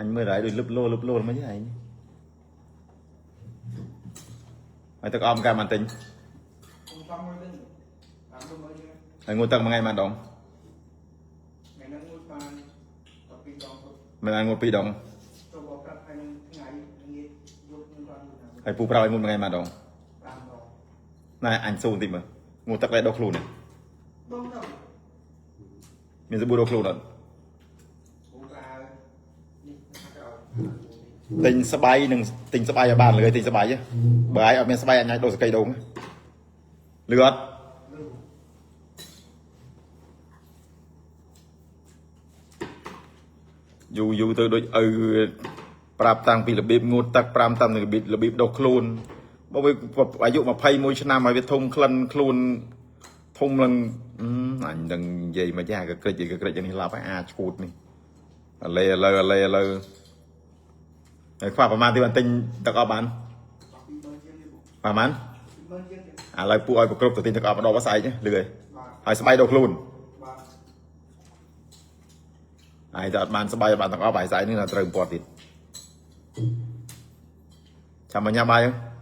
អញមើលហើយដូចលឹបលោលឹបលោមិនហីឯងហើយទឹកអមកាមបានទិញ ខ្ញុំចង់មួយទិញតាមទៅមើលយើង ហើយងូតទឹកមួយថ្ងៃបានដង ថ្ងៃហ្នឹងមួយបាន12ដងទៅ មិនអាចងូតពីរដង ចូលបប្រាប់ថ្ងៃហ្នឹងថ្ងៃល្ងាចយប់ខ្ញុំបានមួយណា ហើយពូប្រាប់ឲ្យងូតមួយថ្ងៃបានដង 5ដង ណែអញស៊ូបន្តិចមើលងូតទឹកដែរដោះខ្លួននេះ ដងទៅ មានសាប៊ូដោះខ្លួនអត់ ពូប្រើនេះខាងក្រោយ ទិញស្បៃនិងទិញស្បៃឲ្យបានលឿយទិញស្បៃហ៎បើឯងអត់មានស្បៃអញអាចដូរសកីដងលឿអត់ លឺ យូរយូរទៅដូចឪប្រាប់តាំងពីរបៀបងូតទឹកប្រាប់តាំងពីរបៀបរបៀបដោះខ្លួនបើវាអាយុ21ឆ្នាំហើយវាធំក្លិនខ្លួនធំឡើងអញនឹងនិយាយមកយ៉ាក៏ក្រិចក៏ក្រិចយ៉ាងនេះឡាប់ហើយអាចឈួតនេះអាឡេឥឡូវអាឡេឥឡូវហើយខ្វះប្រហែលទីបានទិញទឹកអប់បាន 20000ជាងនេះពូ ប្រហែល 20000ជាងទៀត ឥឡូវពួកឲ្យប្រគ្រប់ទៅទិញទឹកអប់ម្ដងស្អែកលឿយ បាទ ហើយស្បៃដោះខ្លួន បាទ ហើយតែអត់បានស្បៃអត់បានទាំងអស់បាយស្អែកនេះនៅត្រូវពាត់ទៀតចាំមកញ៉ាំបាយហ្នឹង